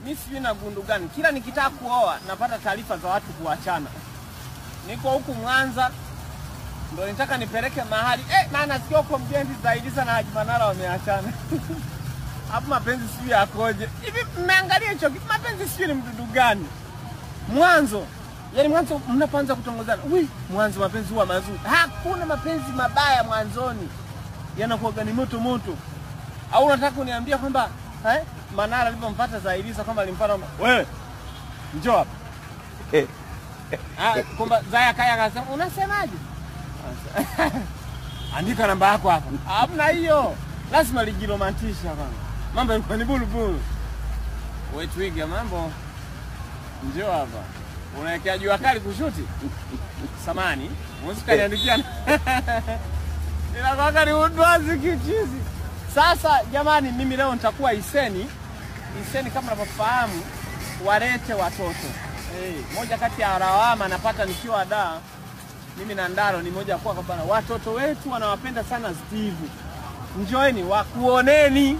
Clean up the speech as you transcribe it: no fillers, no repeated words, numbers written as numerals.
Mimi sijui na gundu gani. Kila nikitaka kuoa napata taarifa za watu kuachana. Niko huku Mwanza ndo nitaka nipeleke mahali. Maana sikia huko Mjendi zaidi sana Haji Manara wameachana. Hapo mapenzi sijui yakoje. Hivi mmeangalia hicho kitu, mapenzi sijui ni mdudu gani? Mwanzo, yaani mwanzo mnapoanza kutongozana, mwanzo mapenzi huwa mazuri. Hakuna mapenzi mabaya mwanzoni. Yanakuwa ni moto moto. Au unataka kuniambia kwamba Manara alipompata Zailisa kwamba alimpata wewe njoo hapa. Kwamba Zaya kaya akasema unasemaje? Andika namba yako hapa. Hamna hiyo. Lazima lijiromantisha kwanza. Mambo yalikuwa ni bulu bulu. Wewe twiga mambo. Njoo hapa. Unaekea jua kali kushuti? Samani, muziki kaniandikia. Ninakwaka ni udwazi kichizi. Sasa jamani, mimi leo nitakuwa Iseni. Iseni kama mnavyofahamu, walete watoto. Moja kati ya lawama napata nikiwa da mimi na Ndaro ni moja kwa bana, watoto wetu wanawapenda sana Steve. Njoeni wakuoneni.